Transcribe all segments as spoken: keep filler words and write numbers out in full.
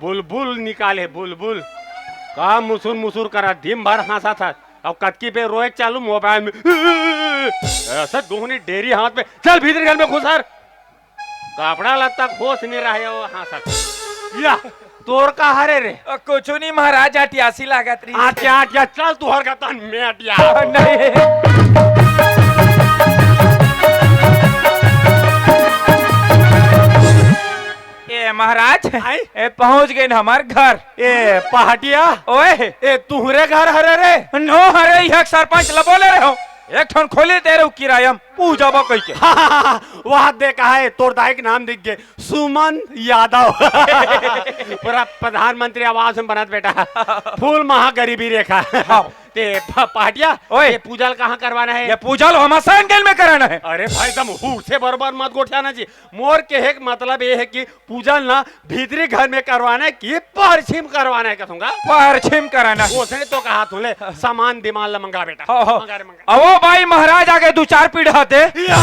बुलबुल निकाले, बुलबुल। का मुसुर मुसुर करा, दिन भर हाँसत हस। अब कतकी बेर रोए के चालू मोबाइल में। ऐसा दोहनी डेरी हाथ में। चल भीतरी घर में घुसर। कपड़ा लत्ता खोस नहीं रहे हो हाँसत। या, तोर का हरे रे? अ, कुछु नहीं महाराज, अटियासी लागत रही। आटिया, आटिया, चल तुहर का तन में अटिया। नहीं। ए महाराज, आई? ए पहुंच गए न हमार घर। ए पहाटिया, ओए। ए तुहरे घर हरे रे? नो हरे, यह सरपंच ल बोले रहे हो, एक ठन खोली दे रहे हो किराया म, पूजा बा कह के। वाह, देखा है, तोर दाई के नाम दिख गए, सुमन यादव। पूरा प्रधानमंत्री आवास में बनत बेटा, फुल महा गरीबी रेखा। हाँ। ते प-, पहाटिया, ओए। ये पूजा ल कहाँ करवाना है? ये पूजा ल हमार सैन गेल में कराना है। अरे भाई, तुम हूर से बरोबर मत गोठियाना जी। मोर कहे के मतलब ये है कि पूजा ल ना भीतरी घर में करवाना है कि परछिम करवाना है, कहूँगा। परछिम कराना है। ओसने तो कहा तूने, सामान दिमान ला मंगा बेटा। हो, हो। मंगा रे, मंगा। अवो भाई, महाराज आगे दू चार पीढ़ा दे। या,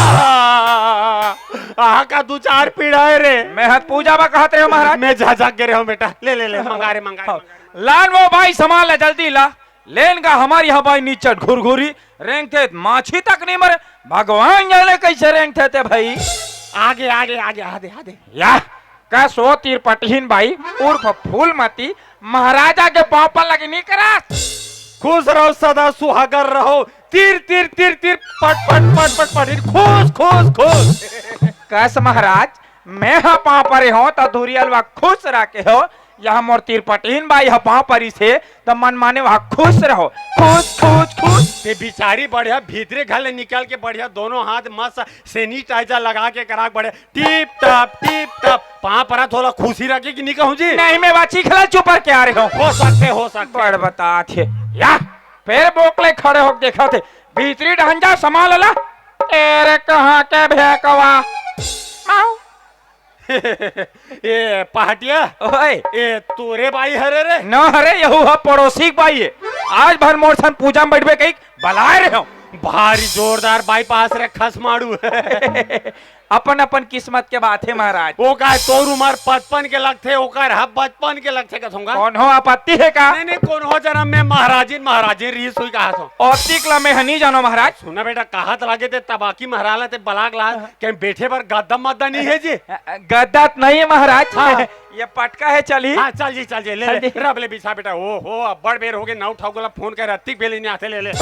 आहा का दू चार पीढ़ा है रे। मैं हत पूजा बा कहत रहे हो महाराज। मैं झझक गे रहे हो बेटा। ले, ले, ले, मंगा रे, मंगा रे, हाँ। मंगा रे। लान वो भाई, सामान ला जल्दी ला। लेन का हमार यहाँ भाई निचट घुरघुरी रेंगथे, माछी तक नहीं मरे। भगवान जाने कैसे रेंगथे ते भाई। आगे, आगे, आगे, आदे, आदे। या, का सो तिरपटहीन बाई उर्फ फूलमती महाराजा के पाँव पर लगी नहीं करा। खुश रहो, सदा सुहागर रहो। तिर, तिर, तिर, तिर, पट, पट, पट, पट, पट, खुश, खुश, खुश। कस महाराज, मैं ह पाँव परे हो त धुरियल वा खुश रह के हो। यह मोर तिरपटहीन बाई ह पाँव परी से त मन माने वह खुश रहो। खुश, खुश, खुश। ते बिचारी बढ़िया भीतरे घर ले निकल के बढ़िया दोनों हाथ मस्त सैनिटाइजर लगा के करा के बढ़िया टिप टप, टिप टप। पाँव परा थोड़ा खुशी रखे कि नहीं कहूँ जी? नहीं, मैं बाची खला चुपर के आ रहे हो। हो सकते, हो सकते। बड़ बता थे। या, फिर बोकले खड़े हो देखा थे। भीतरी ढंजा सामान ला। ए रे कहाँ के भेकवा? माऊ। ए पहाटिया। ओए। ए तोरे बाई हरे रे? न हरे, यहू ह पड़ोसी के बाई है। आज भर मोर सन पूजा में बैठबे कही बलाए रहे हो। भारी जोरदार बाईपास रे खस मारू। अपन अपन किस्मत के बात है महाराज। वो का तोर उमर पचपन के लगथे, ओकर ह बचपन के लगथे कथोंगा। कोनो आपत्ति है का? नहीं, नहीं, कोनो जन्म में महाराजिन, महाराजिन रीस हुई कहा सो। औतिक ला मैं हनी जानो महाराज। सुना बेटा, कहा त लागे ते तबाकी महाराज ला ते बलाक ला, हाँ। कहीं बैठे बर गद्दा मद्दा नहीं है जी? गद्दा त नहीं है महाराज। हाँ। ये पटका है, चली। हाँ, चल जी, चल जी, ले, चल ले, जी। रब ले बिछा बेटा। ओ हो, अब्बड़ बेर हो गए, नौ ठाकुर ला फोन कर, अतिक बेली नहीं आते, ले, ले।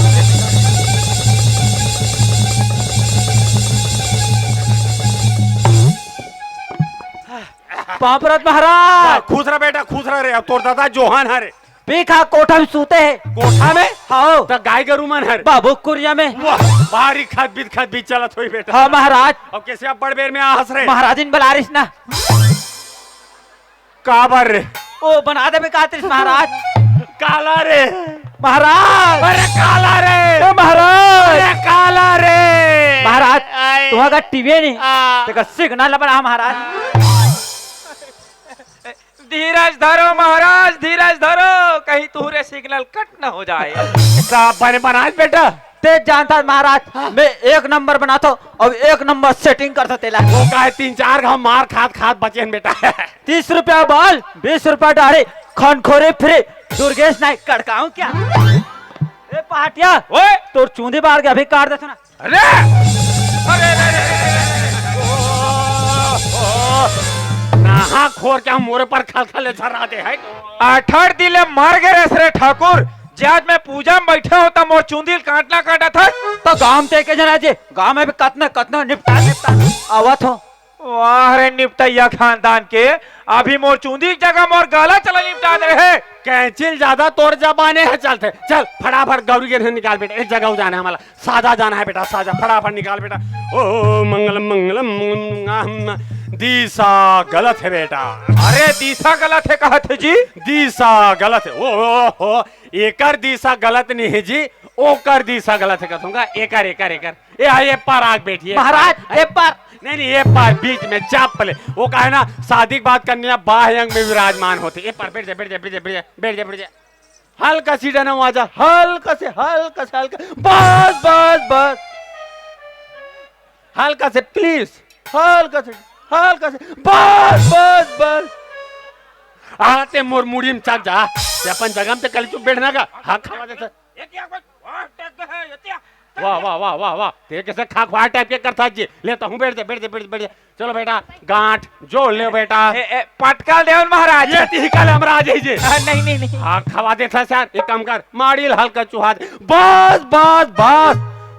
पाँव परत महाराज। वाह, खुश रह बेटा, खुश रह रे। अब तोर दादा जोहान हरे। पीखा कोठा में सूते है। कोठा में? हाँ। त गाय गरू मन हरे। बाबू कुरिया में। वाह, भारी खदबीत खदबीत चलत होई बेटा। हाँ महाराज। अब कैसे अब्बड़ बेर में आहस रे? महाराजिन बलारिस ना। काबर रे? ओ बना देबे कातिस महाराज। काला रे। महाराज। अरे काला रे। ओ महाराज। अरे काला रे। महाराज, आए। तुहा का टीवी नहीं। आ। तेका सिग्नल बना महाराज। धीरज धरो महाराज, धीरज धरो, कहीं तुहरे सिग्नल कट न हो जाए। साहब बने महाराज बेटा। ते जानता महाराज, हाँ। मैं एक नंबर बनाता हूँ और एक नंबर सेटिंग करता तेला। वो का है, तीन चार घाव मार खात खात बचे हैं बेटा। तीस रुपया बॉल, बीस रुपया डारे, खनखोरे फ्री, दुर्गेश नाइक कड़काऊं क्या? ए पहाटिया, ओए! तोर चूंदी बाहर के अभी काट देता ना। अरे! अरे, अरे, अरे, अरे, अरे, अरे। ओ, ओ, नहा खोर क्या मोरे पर खल खल झर्रा दे है? अठारह दिन ले मर गए रे ठाकुर, जे आज मैं पूजा में बैठे होता मोर चूंदी काटना काटा था। तो गांव में ते के जना जी, गांव में भी कतना, कतना निपटा, निपटा आवत हो। वाह रे निपटैया खानदान के, अभी मोर चूंदी के जगह मोर गला चला निपटा दे रहे। कैंचिल ज्यादा तोर जबाने है, चलते। चल, फटाफट गौरी के निकाल बेटा, एक जगह हो जाना है हमारा। साजा जाना है बेटा, साजा, फटाफट निकाल बेटा। ओ मंगलम मंगलम मंगलम, दिशा गलत है बेटा। अरे दिशा गलत है कहत है जी? दिशा गलत है। ओ, ओ, ओ, एकर दिशा गलत नहीं है जी, ओकर दिशा गलत है कहूंगा। एकर, एकर, एकर। ए, आ, ए पर आग बैठी है। महाराज, ए पर। नहीं, नहीं, ए पर बीच में चाप पले। वो कहे ना, शादी के बाद कन्या बाह्य अंग में विराजमान होती। ए पर बैठ जा, बैठ जा, बैठ जा, बैठ जा, बैठ जा, बैठ जा। हल्का सी डना आवाज, हल्का से, हल्का से, हल्का, बस, बस, बस। हल्का से, please, हल्का से, हल्का से, बस, बस, बस। आते मोर मुड़ी में चढ़ जा। ते अपन जगह में ते कली चुप बैठना का। हाँ, खवा देता। ये क्या कोई वाह, टक है, ये क्या? वाह, वाह, वाह, वाह, वाह। ते कैसे खा खुआ टाइप के करता जी। ले तो हूँ, बैठ जा, बैठ जा, बैठ जा, बैठ जा। चलो बेटा, गांठ जोड़ ले बेटा। ए, ए, पटकल देवन महाराज। ये तिही का ले हमरा आ जाई जी। आ, नहीं, नहीं, नहीं। हाँ, खवा देता सर, एक काम कर, माड़ी ल हल्का चुहा दे। बस, बस, बस।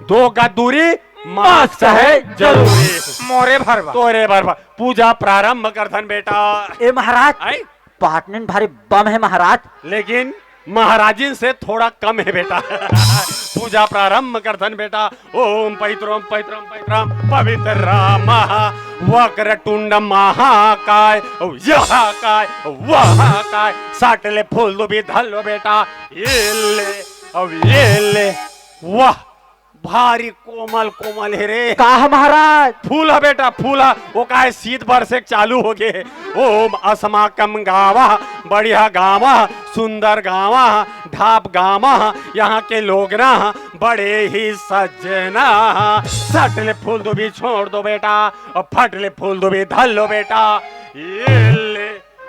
दो गज दूरी, मास्क है जरूरी। मोरे भरवा। तोरे भरवा। पूजा प्रारंभ करथन बेटा। ए महाराज, आई? पाटन भारी बम है महाराज। लेकिन महाराजिन से थोड़ा कम है बेटा। पूजा प्रारंभ करथन बेटा। ओम पैत्रम पैत्रम पैत्रम पवित्र राम वक्रतुंड महाकाय, यह काय, वह काय। सट ले फूल दुबी धर लो बेटा। ये ले, अब ये ले। वाह, भारी कोमल कोमल हे रे। का ह महाराज? फूल ह बेटा, फूल ह। वो का हे, शीत बरसे के चालू हो गे। ओम अस्माकम गाँव, बढ़िया गाँव, सुंदर गाँव, ढाप गाँव, यहाँ के लोग ना बड़े ही सज्जन। सट ले फूल दुबी छोड़ दो बेटा, और फट ले फूल दुबी धर लो बेटा। ये ले,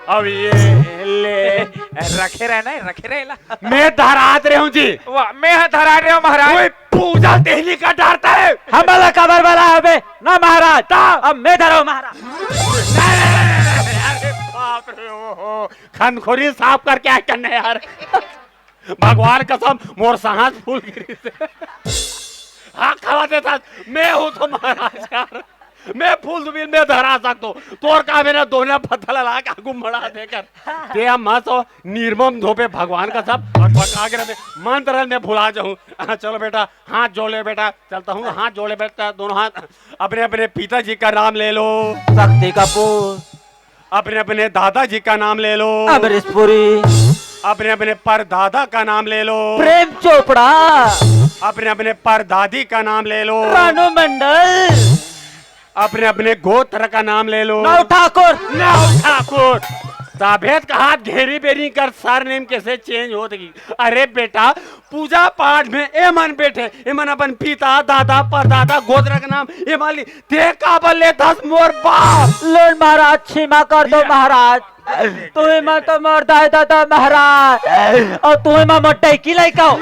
अब ये ले। रखे रहना है, रखे रहेला। मैं धरात रहे हूँ जी। वाह, मैं ह धरात रहे हूँ महाराज। कोई पूजा देहली का डरता है। हमला काबर बला हबे? ना महाराज। ता? अब मैं धरो महाराज। अरे बाप रे, ओहो, खनखोरी साफ करके आए कन्ने यार। भगवान कसम, मोर सांस फूल गिरी से। हाँ, खवा देता, मैं हूँ तो महाराज यार। मैं फूल दुबी ल मैं धरा सकतो। तोर का मेरा दोना पत्थर ला के आगू मड़ा देकर। ते हम मत हो, निर्मम धोपे भगवान कसम। और बका के रहे, मंत्र मैं भुला जाऊँ। हाँ, चलो बेटा, हाथ जोड़ ले बेटा। चलता हूँ, हाथ जोड़ ले बेटा, दोनों हाथ। अपने अपने पिताजी का नाम ले लो। शक्ति कपूर। अपने अपने दादाजी का नाम ले लो। अमरीश पुरी। अपने अपने परदादा का नाम ले लो। प्रेम चोपड़ा। अपने अपने परदादी का नाम ले लो। रानू मंडल। अपने अपने गोत्र का नाम ले लो। नौ ठाकुर। नौ ठाकुर। तभे त कहा घेरी बेरी कर सरनेम कैसे चेंज होत गी। अरे बेटा, पूजा पाठ में एमन बैठे, एमन अपन पिता, दादा, परदादा, गोत्र के नाम एमन ली। ते काबर लेथस मोर बाप? लोन महाराज, क्षमा कर दो या। महाराज। तुही मन तो मोर दाई ददा महाराज, और तुही मन मोर डैकी लइका हो।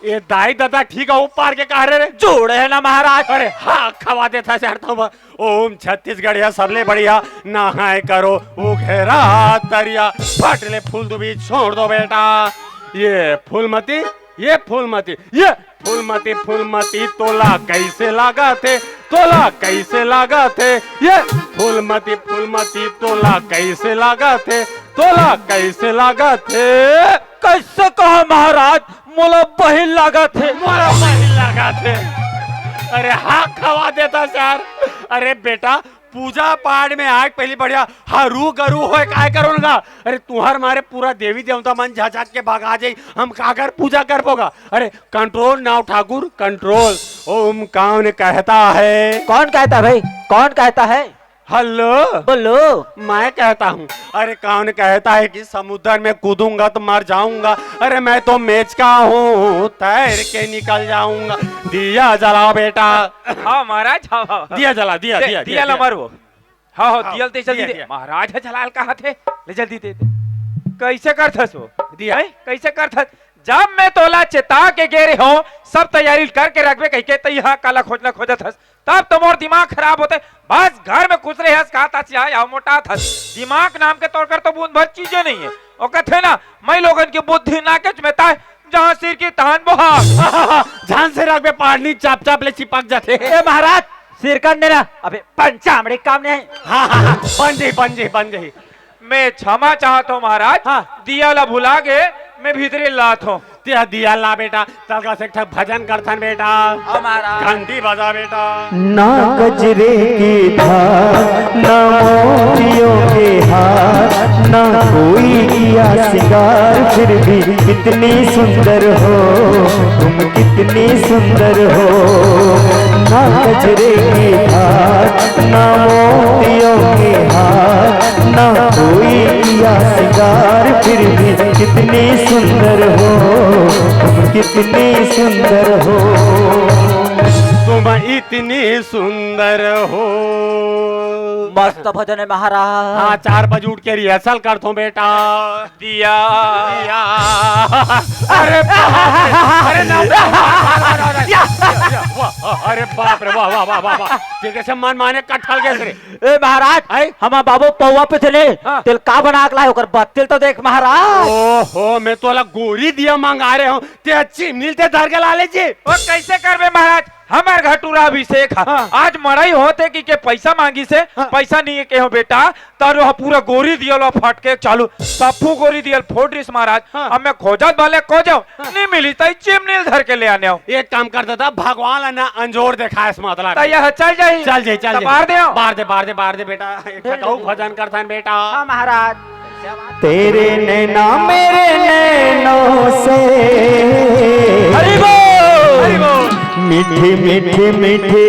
ये दाई ददा ठीक हे, ऊपर के कहा रे? जोड़े हे ना महाराज। अरे हाँ, खवा देथस यार तो। ओम छत्तीसगढ़िया सबले बढ़िया, नहाए करो उघेरा तरिया। फट ले फूल दुबी छोड़ दो बेटा। ये फूलमती, ये फूलमती, ये फूलमती, फूलमती तोला कैसे लागत हे? तोला कैसे लागत हे? ये फूलमती, फूलमती तोला कैसे लागत हे? तोला कैसे लागत हे? कैसे कहा महाराज, मोला बहिन लागत हे। मोला बहिन लागत हे। अरे हाँ, खवा देथस यार। अरे बेटा, पूजा पाठ में आए के पहली बढ़िया हरू गरू होए काय करो ना। अरे तुहर मारे पूरा देवी देवता मन झचक के भगा जाई, हम काकर पूजा करबो गा? अरे control now ठाकुर, control। ओम कौन कहता है? कौन कहता भाई, कौन कहता है? हेलो। बोलो। मैं कहता हूँ। अरे कौन कहता है कि समुद्र में कूदूंगा तो मर जाऊंगा? अरे मैं तो मेचका हूँ, तैर के निकल जाऊंगा। दिया जलाओ बेटा। हाँ महाराज, हाँ, हाँ, हाँ। दिया जला, दिया, दे, दिया, दिया दिया, ला दिया। मर वो। हाँ, हाँ, हाँ, दिया ल दे, जल्दी दिया, दे। दिया। महाराज ह जलाल कहा थे, ले जल्दी दे दे। कैसे करथस वो? दिया। हैं? कैसे करथस? जब मैं तोला चेता के गे रहे हो, सब तैयारी करके रखबे कह के, तई हा काला खोजना खोजत हस। तब तो मोर दिमाग खराब होते। बस घर में खुश रहे हस, कहा था चिया या मोटा था। दिमाग नाम के तोर कर तो बूंद भर चीजें नहीं है। वो कहते ना, मैं लोगन की बुद्धि ना के चमेता है, जहाँ सिर की तहान बोहा। ध्यान से रखबे, पानी चाप चाप ले चिपक जाते। ए महाराज, सिरकंद देना, अबे पंचामृत काम नहीं है। हाँ, हाँ, हाँ, बन जाई, बन जाई, बन जाई। मैं क्षमा चाहत हूँ महाराज, हाँ। दिया ला भुला गे, मैं भीतरे लात हूँ। ते दिया ला बेटा, तलका से एक ठक भजन करथन बेटा। हाँ महाराज। घंटी बजा बेटा। ना गजरे की धार, ना मोतियों के हार, ना कोई किया सिंगार, फिर भी कितनी सुंदर हो तुम, कितनी सुंदर हो। ना गजरे की धार, ना मोतियों के हार, ना कोई किया सिंगार, फिर भी कितनी सुंदर हो तुम, कितनी सुंदर हो। तुम इतनी सुंदर हो। मस्त भजन हे महाराज। हाँ, चार बजे उठ के rehearsal करथों बेटा। दिया। दिया। अरे बाप रे, अरे ना, वाह, अरे बाप रे, वाह, वाह, वाह, वाह, वाह। ते कइसे मन माने कटहल के रे। ए महाराज, आई? हमर बाबू पौवा पे चले, हाँ। तेला का बना के लाए, ओकर बत्ती ल तो देख महाराज। ओहो, मैं तोला गोरी दिया मंगा रहे हूँ, ते चिमनी ल ते धर के ला ले जी। ओ, कइसे करबे महाराज, हमर घर टूरा अभिषेक ह। हाँ। आज मड़ई होत हे कहिके पइसा मांगिस हे, हाँ। पइसा नइ हे कहेंव बेटा, त ओ ह पूरा गोरी दिया ल फटके चालू, सफू गोरी दिया ल फोड़ दिस महाराज। हाँ। अब मैं खोजत भले खोजेंव, हाँ। नइ मिलिस त चिमनी ल धर के ले आनेंव। एक काम कर दादा, भगवान ला ना अंजोर देखाएस मतलब। त ए ह चल जाही। चल जाही, चल त जाही। बार देंव। बार दे, बार दे, बार दे बेटा। एक ठा अउ भजन करथन बेटा। हाँ महाराज। तेरे नैना मेरे नैनों से हरि बोल, हरि बोल। मीठी मीठी मीठी,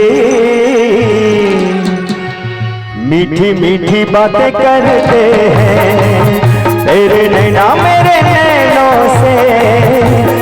मीठी मीठी बातें करते हैं। तेरे नैना मेरे नैनों से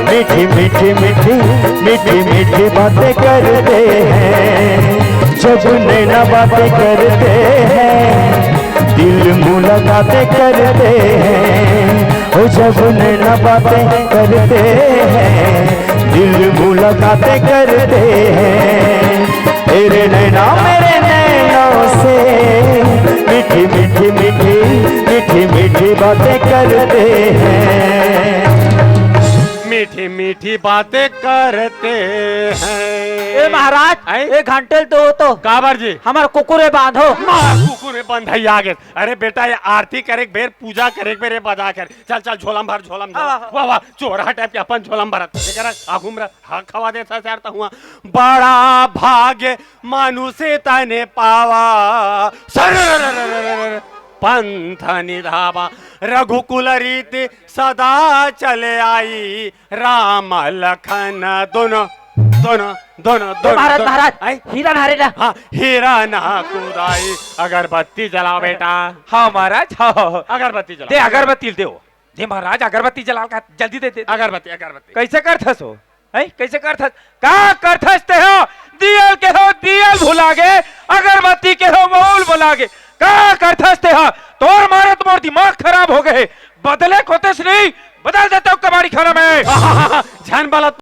मीठी मीठी मीठी, मीठी मीठी बातें करते हैं। जब नैना बातें करते हैं, दिल मुलाकातें करते हैं। ओ जब नैना बातें करते हैं, दिल मुलाकातें करते हैं। तेरे नैना मेरे नैनों से मीठी मीठी मीठी, मीठी मीठी बातें करते हैं। मीठी मीठी बातें करते हैं। ए महाराज, आई? ए घंटेल तो हो तो। काबर जी? हमर कुकुर हे बांधो। मार कुकुर हे बंधई आगे। अरे बेटा, ए आरती करे के बेर, पूजा करे के बेर, ए बजा कर। चल, चल, झोला म भर, झोला म, झोला म। हाँ, हाँ। वाह, वाह, चोरहा type के अपन झोला म भरत। एकरा आगू म रख, हाँ, खवा देथस यार, त हुआ। बड़ा भाग्य मानुष तन पावा, सर पंथ निधावा, रघुकुल रीति सदा चले आई, राम लखन दोनों, दोनों, दोनों, ए दोनों, महाराज, दोनों। महाराज, आई? हीरा ना हरे ना। हाँ, हीरा ना कुदाई। अगरबत्ती जलाओ बेटा। हाँ महाराज, हाँ, हाँ, हाँ। अगरबत्ती जलाओ। दे अगरबत्ती ल दे ओ। दे महाराज, अगरबत्ती जला ल का, जल्दी दे, दे। अगरबत्ती, अगरबत्ती। कइसे करथस ओ? हैं? कइसे करथस? का करथस ते हो? दियल के हो, दियल भुला गे, अगरबत्ती के हो, मउल भुला गे। का करथस ते हो? तोर मारे तो मोर दिमाग खराब हो गे हे। बदले खोतेस नहीं, बदल देतेंव कबाड़ी खाना में। झन बला